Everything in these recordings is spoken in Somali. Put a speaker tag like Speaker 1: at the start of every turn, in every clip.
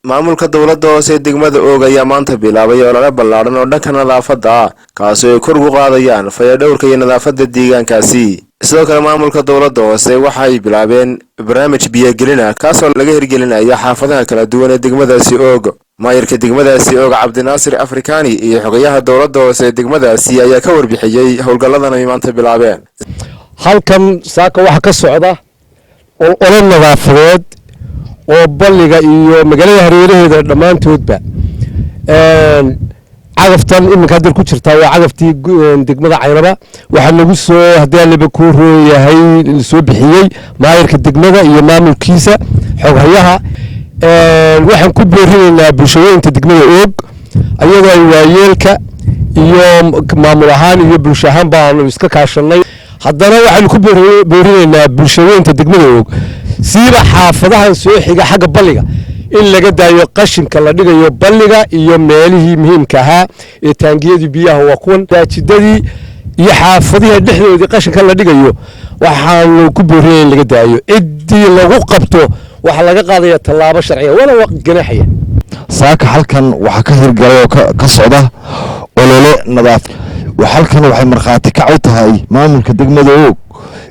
Speaker 1: Maamulka dowladda hoose ee degmada Oog ayaa maanta bilaabay olole ballaadhan oo dhanka nadaafadda ah, kaasi ay kor ugu qaadayaan fayadhowrka iyo nadaafadda deegaankaasi. Sidoo kale, maamulka dowladda hoose waxa ay bilaabeen barnaamij biyogelina, kaasoo laga hirgelinayo xaafadaha kala duwan ee degmadaasi Oog. Maayirka degmadaasi Oog, Cabdinaasir Afrikani, iyo xogayaha dowladda hoose ee degmadaasi ayaa ka warbixiyey howlgalladan ay maanta bilaabeen.
Speaker 2: Halkan saaka waxaa ka socda olole nadaafadeed oo balliga iyo magaalada hareeraheeda dhammaantoodba. Cagaftan iminka hadda ku jirtaa waa cagaftii degmada Caynaba. Waxaa nagu soo, haddii Alleba kuu rooyahay, soo bixiyey maayirka degmada iyo maamulkiisa, xoghayaha. Waxaan ku boorinaynaa bulshooyinka degmada Oog, ayadoo ay waayeelka iyo maamul ahaan iyo bulsho ahaan baanu iska kaashanay. Haddana waxaanu ku boorinaynaa bulshooyinka degmada Oog, siiba xaafadahan soo xiga xagga balliga, in laga daayo qashinka la dhigayo balliga iyo meelihii muhiimka ahaa ee taangiyadii biyaha, waa kuwan daajidadii iyo xaafadihii dhexdoodii qashinka la dhigayo. Waxaanu ku boorinaya in laga daayo. Ciddii lagu qabto waxaa laga qaadaya tallaabo sharciya, waana waa ganaaxaya.
Speaker 3: Saaka halkan waxaa ka hirgalay oo ka socda olole nadaaf. Halkan waxay markhaati kac u tahay maamulka degmada Oog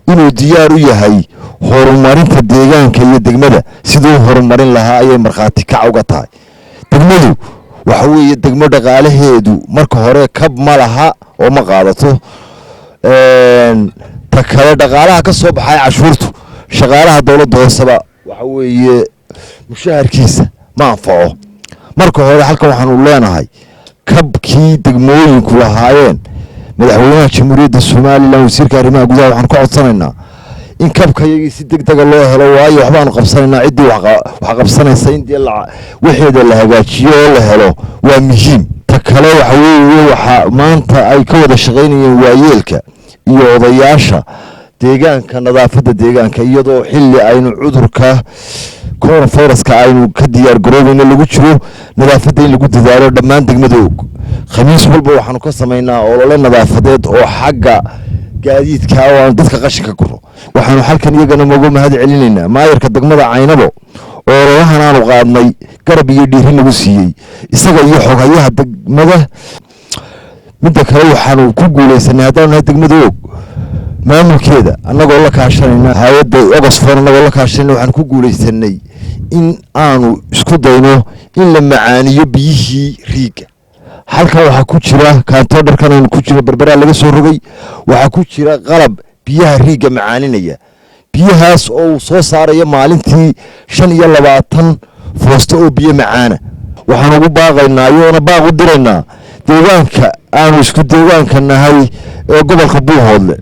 Speaker 3: inuu diyaar u yahay horumarinta deegaanka iyo degmada. Siduu horumarin lahaa ayay markhaati kac uga tahay. Degmadu waxa weeye degmo dhaqaalaheedu marka hore kab ma laha oo ma qaadato. Ta kale, dhaqaalaha ka soo baxay cashuurtu shaqaalaha dowladda hooseba waxa weeye mushaharkiisa ma anfaco. Marka hore halkan waxaanu leenahay kabkii degmooyinku lahaayeen, madaxweynaha Jamhuuriyadda Somaliland, wasiirka arrimaha gudaha waxaan ka codsanaynaa in kabka iyagii si deg dega loo helo, waayo waxbaanu qabsanaynaa. Ciddii wax qabsanaysa in dee waxeeda la hagaajiyo oo la helo waa muhiim. Ta kale waxa weeye, waxa maanta ay ka wada shaqaynayeen waayeelka iyo odayaasha deegaanka nadaafadda deegaanka, iyadoo xilli aynu cudurka coronaviruska aynu ka diyaar garoobayno lagu jiro, nadaafadda in lagu dadaalo dhammaan degmada Og. Khamiis walba waxaanu ka samaynaa olole nadaafadeed oo xagga gaadiidka oo aanu dadka qashinka guro. Waxaanu halkan iyagana uga mahad celinaynaa maayarka degmada Caynabo oo ololahan aanu qaadnay garab iyo dhiiri nagu siiyey, isaga iyo xoghayaha degmada. Midda kale, waxaanu ku guuleysanay haddaanu nahay degmada Og maamulkeeda, annagoo la kaashanayna hay-adda Oxfam, annagoo la kaashanayna, waxaanu ku guuleysanay in aanu isku dayno in la macaaniyo biyihii riigga. Halkan waxaa ku jira kaantoodharkan aynu ku jiro Berberaa laga soo rogay. Waxaa ku jira qalab biyaha riigga macaaninaya, biyahaas oo uu soo saarayo maalintii 25 foosto oo biyo macaana. Waxaan ugu baaqaynaa iyagoona baaq u diraynaa deegaanka aanu isku deegaanka nahay ee gobolka Buuhoodle.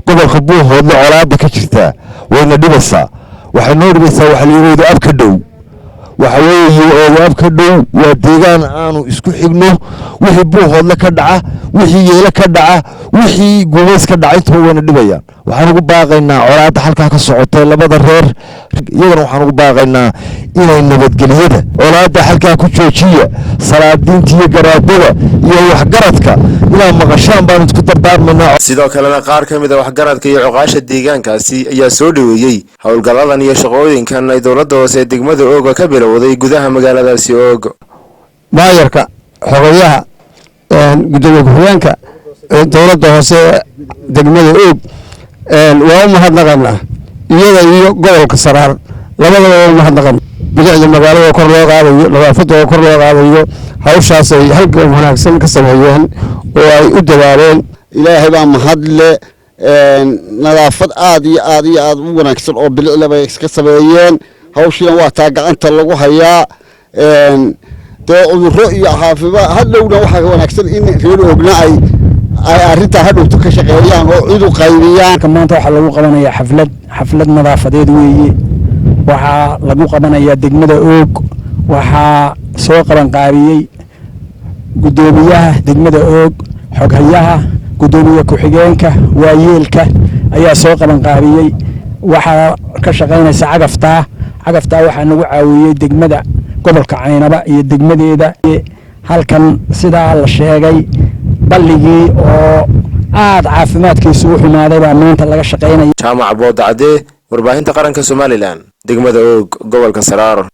Speaker 3: Gobolka Buuhoodle colaadda ka jirtaa wayna dhibaysaa. Waxay noo dhibaysaa waxa la yidhi ab ka dhow. Waxa weeye oodo ab ka dhow waa deegaan aanu isku xigno. Wixii Buuhoodle ka dhaca, wixii Yeele ka dhaca, wixii Guumays ka dhaca, intuba wayna dhibayaan. Waxaan ugu baaqaynaa colaadda halkaa ka socotay labada reer, iyagana waxaan ugu baaqaynaa inay nabadgelyada colaadda halkaa ku joojiya. Salaadiinta iyo garaadada iyo waxgaradka inaad maqashaan baanu isku dardaarmaynaa.
Speaker 1: Sidoo kalena, qaar ka mid a waxgaradka iyo cuqaasha deegaankaasi ayaa soo dhoweeyey howlgalladan iyo shaqooyinkan ay dowladda hoose ee degmada Ooga ka bilowday gudaha magaaladaasi Oog.
Speaker 2: Maayarka, xogayaha, gudoomiye ku-xigeenka dowladda hoose degmada Oog waa u mahadnaqanaa, iyada iyo gobolka Saraar labadaba waa u mahadnaqan. Bilicda magaalada kor loo qaadayo, nadaafadda oo kor loo qaadayo, hawshaasay halgan wanaagsan ka sameeyeen oo ay u dadaaleen.
Speaker 4: Ilaahay baa mahadle. Nadaafad aad iyo aad iyo aad u wanaagsan oo bilicla bay iska sameeyeen. Hawshiina waa taa gacanta lagu hayaa. Dee cudurro iyo caafimaad hadhowna waxaa wanaagsan in reer Oogna ay arrintaa hadhowto ka shaqeeyaan oo cid u qaybiyaan.
Speaker 5: Maanta waxaa lagu qabanayaa xaflad nadaafadeed weeye. Waxaa lagu qabanayaa degmada Oog. Waxaa soo qabanqaabiyey guddoomiyaha degmada Oog, xoghayaha, guddoomiye ku-xigeenka, waayeelka ayaa soo qabanqaabiyey. Waxaa ka shaqaynaysa cagaftaa. Cagaftaa waxaa nagu caawiyey degmada gobolka Caynaba iyo degmadeeda. Halkan sidaa la sheegay, balligii oo aad caafimaadkiisu u xumaaday baa maanta laga shaqaynaya.
Speaker 1: Jaamac Boodacdee, warbaahinta qaranka Somaliland, degmada Oog, gobolka Saraar.